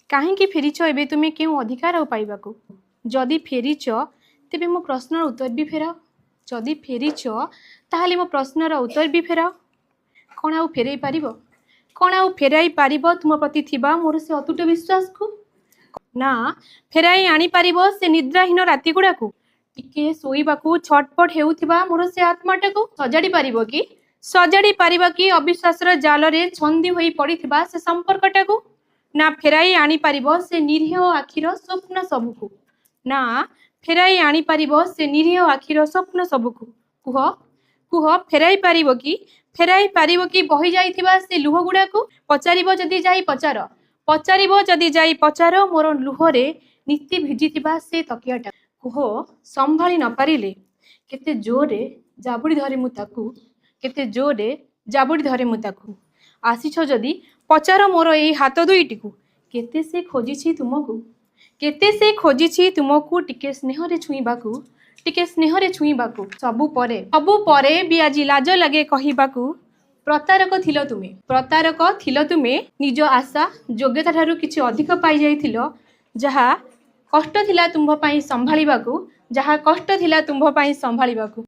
କାହିଁକି ଫେରିଛ ଏବେ ତୁମେ, କେଉଁ ଅଧିକାର ଆଉ ପାଇବାକୁ? ଯଦି ଫେରିଛ, ତେବେ ମୋ ପ୍ରଶ୍ନର ଉତ୍ତର ବି ଫେରାଅ। ଯଦି ଫେରିଛ, ତାହେଲେ ମୋ ପ୍ରଶ୍ନର ଉତ୍ତର ବି ଫେରାଅ। କ'ଣ ଆଉ ଫେରାଇ ପାରିବ? କ'ଣ ଆଉ ଫେରାଇ ପାରିବ ତୁମ ପ୍ରତି ଥିବା ମୋର ସେ ଅତୁଟ ବିଶ୍ୱାସକୁ? ନା ଫେରାଇ ଆଣିପାରିବ ସେ ନିଦ୍ରାହୀନ ରାତି ଗୁଡ଼ାକୁ? ଟିକେ ଶୋଇବାକୁ ଛଟପଟ ହେଉଥିବା ମୋର ସେ ଆତ୍ମାଟାକୁ ସଜାଡ଼ି ପାରିବ କି? ସଜାଡ଼ି ପାରିବ କି ଅବିଶ୍ୱାସର ଜାଲରେ ଛନ୍ଦି ହୋଇ ପଡ଼ିଥିବା ସେ ସମ୍ପର୍କଟାକୁ? ନା ଫେରାଇ ଆଣିପାରିବ ସେ ନିରୀହ ଆଖିର ସ୍ୱପ୍ନ ସବୁକୁ? ନା ଫେରାଇ ଆଣିପାରିବ ସେ ନିରୀହ ଆଖିର ସ୍ୱପ୍ନ ସବୁକୁ? କୁହ, କୁହ, ଫେରାଇ ପାରିବ କି? ଫେରାଇ ପାରିବ କି ବହି ଯାଇଥିବା ସେ ଲୁହ ଗୁଡ଼ାକୁ? ପଚାରିବ ଯଦି ଯାଇ ପଚାର, ପଚାରିବ ଯଦି ଯାଇ ପଚାର ମୋର ଲୁହରେ ନୀତି ଭିଜିଥିବା ସେ ତକିଆଟା। କୁହ, ସମ୍ଭାଳି ନ ପାରିଲେ କେତେ ଜୋରରେ ଜାବୁଡ଼ି ଧରେ ମୁଁ ତାକୁ, କେତେ ଜୋରରେ ଜାବୁଡ଼ି ଧରେ ମୁଁ ତାକୁ। ଆସିଛ ଯଦି ପଚାର ମୋର ଏଇ ହାତ ଦୁଇଟିକୁ, କେତେ ସେ ଖୋଜିଛି ତୁମକୁ, କେତେ ସେ ଖୋଜିଛି ତୁମକୁ ଟିକେ ସ୍ନେହରେ ଛୁଇଁବାକୁ, ଟିକେ ସ୍ନେହରେ ଛୁଇଁବାକୁ। ସବୁ ପରେ, ସବୁ ପରେ ବି ଆଜି ଲାଜ ଲାଗେ କହିବାକୁ, ପ୍ରତାରକ ଥିଲ ତୁମେ, ପ୍ରତାରକ ଥିଲ ତୁମେ। ନିଜ ଆଶା ଯୋଗ୍ୟତା ଠାରୁ କିଛି ଅଧିକ ପାଇଯାଇଥିଲ, ଯାହା କଷ୍ଟ ଥିଲା ତୁମ୍ଭ ପାଇଁ ସମ୍ଭାଳିବାକୁ, ଯାହା କଷ୍ଟ ଥିଲା ତୁମ୍ଭ ପାଇଁ ସମ୍ଭାଳିବାକୁ।